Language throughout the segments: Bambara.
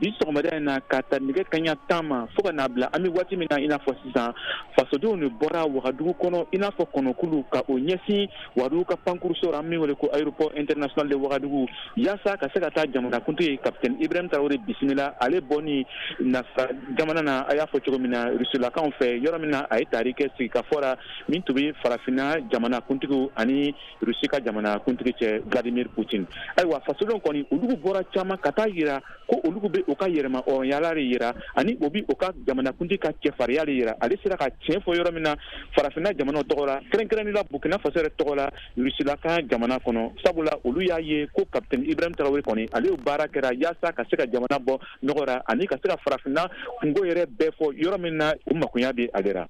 Bi sɔgɔmada in na, ka ta nɛgɛ kaɲa 10 ma fo ka n'a bila an bɛ waati min na, i n'a fɔ sisan, fasodenw de bɔra Wagadugu kɔnɔ i n'a fɔ kɔnɔkulu, ka o ɲɛsin Wagadugu ka pankuruso, an min wele ko Aéroport international de Wagadugu, yaasa ka se ka taa jamanakuntigi Capitaine Ibrahim Traoré bisimila, ale bɔni nasa jamana na, a y'a fɔ cogo min na, rusilakaw fɛ, yɔrɔ min na a ye taari kɛ sigikafɔ la min tun bɛ farafinna jamanakuntigiw ani Rusi ka jamanakuntigi cɛ, Vladimir Poutine. Ayiwa, fasodenw kɔni, olu bɔra caman ka taa yira ko olu bɛ u ka yɛrɛma hɔrɔnyala de yira, ani o bɛ u ka jamanakuntigi ka cɛfarinya de yira, ale sera ka tiɲɛ fɔ yɔrɔ min na farafinna jamanaw tɔgɔ la, kɛrɛnkɛrɛnnenya la Burkina Faso yɛrɛ tɔgɔ la, Rusila ka jamana kɔnɔ, sabula olu y'a ye ko Capitaine Ibrahim Traoré kɔni, ale baara kɛra yaasa ka se ka jamana bɔ nɔgɔ la, ani ka se ka farafinna kungo yɛrɛ bɛɛ fɔ yɔrɔ min na u makoya bɛ ale la.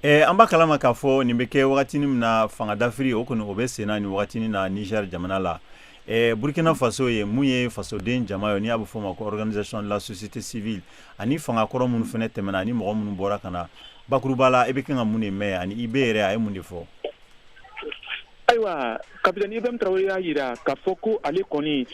An b'a kalama k'a fɔ nin bɛ kɛ wagati min na, fanga dafiri o kɔni, o bɛ senna nin wagati na Niger jamana la. Burkina Faso ye mun ye fasoden jama ye, n'i y'a bɛ fɔ o ma ko organisation de la société civile, ani fanga kɔrɔ minnu fana tɛmɛna, ani mɔgɔ minnu bɔra ka na, bakuruba la, i bɛ kan ka mun de mɛn? Ani IB yɛrɛ, a ye mun de fɔ? Ayiwa, Capitaine Ibrahim Traoré y'a jira k'a fɔ ko ale kɔni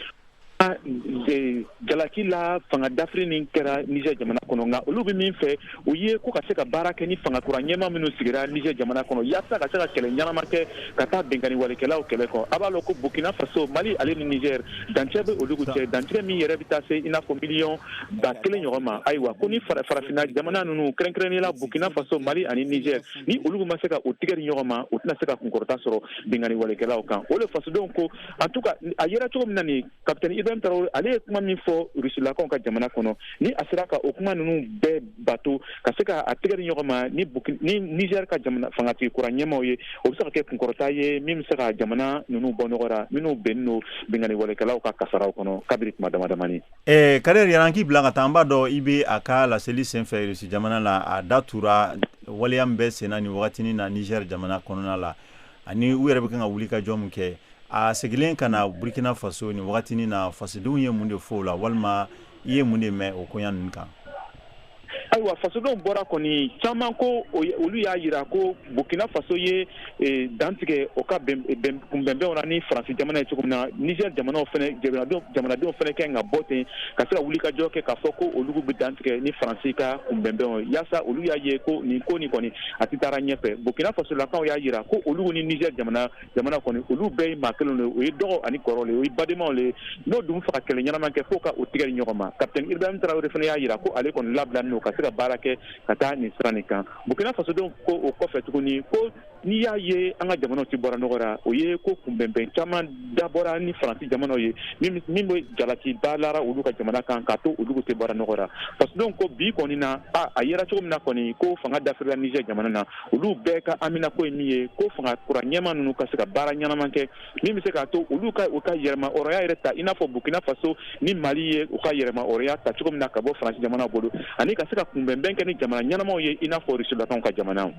jalaki la fanga dafiri min kɛra Niger jamana kɔnɔ, nka olu bɛ min fɛ, o ye ko ka se ka baara kɛ ni fanga kura ɲɛmaa minnu sigira Niger jamana kɔnɔ, yaasa ka se ka kɛlɛ ɲɛnama kɛ ka taa binkanni walekɛlaw kɛlɛ kɔ. A b'a lɔn ko Burkina Faso, Mali ale ni Niger, dancɛ bɛ olu cɛ, dancɛ min yɛrɛ bɛ taa se i n'a fɔ miliyɔn 1000 ɲɔgɔn ma. Ayiwa, ko ni farafinna jamana ninnu, kɛrɛnkɛrɛnnenya la Burkina Faso, Mali ani Niger, ni olu ma se ka o tigɛ di ɲɔgɔn ma, u tɛna se ka kunkɔrɔta sɔrɔ binkanni walekɛlaw kan. O de fasodenw ko. En tout cas, a yera cogo min na nin, Capitaine Ibrahim Traoré, ale ye kuma min fɔ rusilakaw ka jamana kɔnɔ, ni a sera ka o kuma ninnu bɛɛ bato, ka se ka a tigɛ di ɲɔgɔn ma ni Niger ka jamana fangatigi kura ɲɛmaaw ye, o bɛ se ka kɛ kunkɔrɔta ye min bɛ se ka jamana ninnu bɔ nɔgɔ la, minnu bɛnnen don binkanni walekɛlaw ka kasaraw kɔnɔ kabiri tuma dama damani. Kader, yan'an k'i bila ka taa, an b'a dɔn i bɛ a ka laseli senfɛ Rusi jamana la, a da tura waleya min bɛ senna nin wagatinin na Niger jamana kɔnɔna la, ani u yɛrɛ bɛ kan ka wuli ka jɔ min kɛ. A seginnen ka na Burkina Faso nin wagatinin na, fasodenw ye mun de fɔ o la, walima i ye mun de mɛn o koɲa ninnu kan? Ayiwa, fasodenw bɔra kɔni caman ko olu y'a jira ko Burkina Faso ye dantigɛ o ka kunbɛnbɛnw na ni Faransi jamana ye cogo min na, Niger jamanaw fana, jamanadenw fana kɛ ka bɔ ten ka se ka wuli ka jɔ kɛ k'a fɔ ko olu bɛ dantigɛ ni Faransi ka kunbɛnbɛnw ye, yaasa olu y'a ye ko nin ko nin kɔni, a tɛ taara ɲɛfɛ. Burkina Faso lakaw y'a jira ko olu ni Niger jamana kɔni, olu bɛɛ ye maa kelen de ye, o ye dɔgɔ ani kɔrɔ le, o ye badenmaw le ye. N'o dun fɛ ka kɛlɛ ɲɛnama kɛ, fo ka o tigɛ di ɲɔgɔn ma. Capitaine Ibrahim Traoré fana y'a jira ko ale kɔni labilalen don ka se ka baara kɛ ka taa nin sira nin kan. Burkina Fasodenw ko o kɔfɛ tuguni ko n'i y'a ye an ka jamanaw ti bɔra nɔgɔ la, o ye ko kunbɛnbɛn caman dabɔra ni Faransi jamanaw ye, min bɛ jalaki ba lara olu ka jamana kan, k'a to olu tɛ bɔra nɔgɔ la. Fasodenw ko bi kɔni na, a yera cogo min na kɔni ko fanga dafirila Niger jamana na, olu bɛɛ ka aminako ye min ye, ko fanga kura ɲɛmaa ninnu ka se ka baara ɲɛnama kɛ min bɛ se k'a to olu ka u ka yɛrɛma hɔrɔnya yɛrɛ ta, i n'a fɔ Burkina Faso ni Mali ye u ka yɛrɛma hɔrɔnya ta cogo min na ka bɔ Faransi jamana bolo, ani ka se ka kunbɛnbɛn kɛ ni jamana ɲɛnamaw ye, i n'a fɔ rusilakaw ka jamanaw.